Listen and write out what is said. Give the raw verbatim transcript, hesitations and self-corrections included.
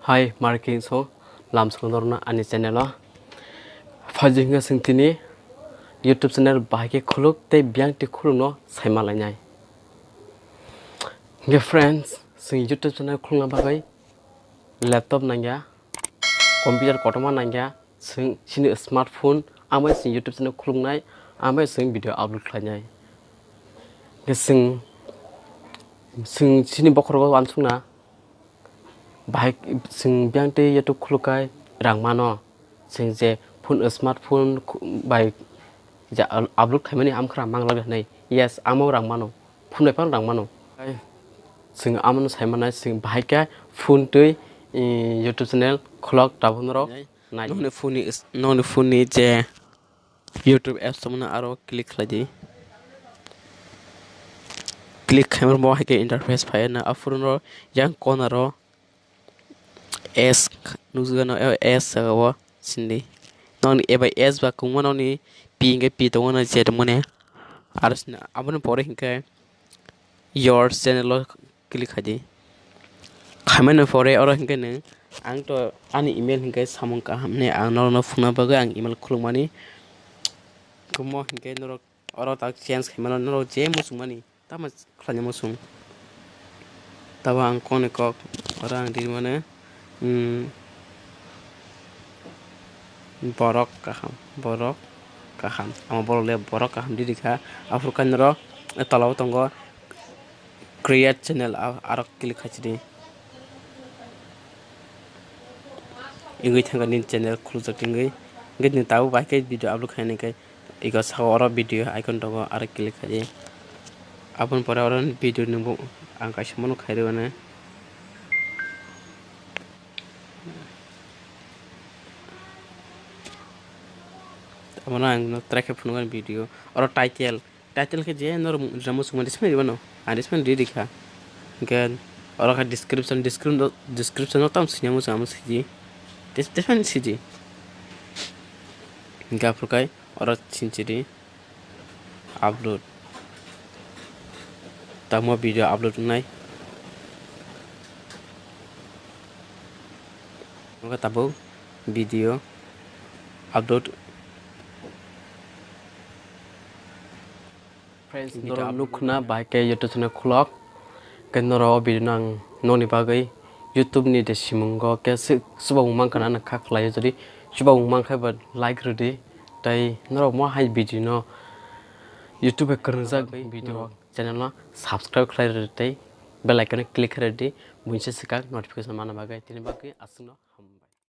Hi, Marking song, lam song dorna ani channel o. Phaji hingga sing tini YouTube channel bahai khe khuluk tei biyang twi khuluk no saima lainai. Hingga friends, sing YouTube channel khulukna bagwi laptop nangya, computer kotorma nangya, sing sini smartphone, amai sing YouTube channel khuluknai, amai sing video upload khlainai. Hingga sing, sing sini bokhorogo uansukna, bahai chwng biyang tei YouTube khuluk khai rang mano. Chwng je phone, smartphone khu-, bai je al-, upload khaimani amkhra mang lagwi hwnwi. Yes, amo rang mano. Phone bai phano rang mano. Chwng amono sai manai, chwng bahai khe phone twi, eh, YouTube channel khulok tabuk norok nai. Nai. Nokni phone ni s-, nokni phone ni je YouTube apps tongmani aro click khlai di. Click khaimano bo hai khe interface phai na aphuru no yang corner o S nukjagano, S jaga o sindi. Nokni eba S ba kwbangma nokni P hingke P tongo na je tongmani. Aro sindi aboni pore hingke your channel o click khai di. Khaimani pore oro hingke nwng, ang to ani email hingke samung kaham hinwi ang norokno phunukna bagwi ang email khulukmani. Omo hingke norok oro tak change khaimano norok je muchungmani tamo khlaina muchung. Tabo ang kokni kok oro ang rimani, mm, borok kaham, borok kaham. Amo borok le borok kaham di rikha. Aphuru kainwi norok tolao tongo create channel, a-, aro click khai sidi. Wngwi thangkha nini channel khulukjak wngwi. Hwnkhe nwng tabuk bahai khe video upload khaina khe iko saka oro video icon tongo, aro click khai di. Aboni pore oro video nwngbo ang kaisa mano khai rw mano. Abono ang no try khe phunukgo ani video. Oro title, title khe je norok rwma muchungmani display rwmano. Ang display ri rikha. Hwnkhe oro khe description, description, description o tamo swinya muchung amo siji. Dis-, display siji. Hwnkhe aphuru khai oro sinchiri. Upload. Tamo video upload wngnai. Omo tabuk video upload. Friends, video norok upload nukhna wngnai. Bahai khe YouTube channel khulok. Khe norok o video no ang nokni bagwi YouTube ni de simungo khe se-, chubamung mankha na kha khlaio, jodi chubamung mankha ba like rwdi. Tei norok mo hai video no YouTube bai kwrwngjak video channel no subscribe khlai rwdi tei bell icon no click khlai rwdi, buini se swkang notification manna bagwi. Tini bagwi aswkno hambai.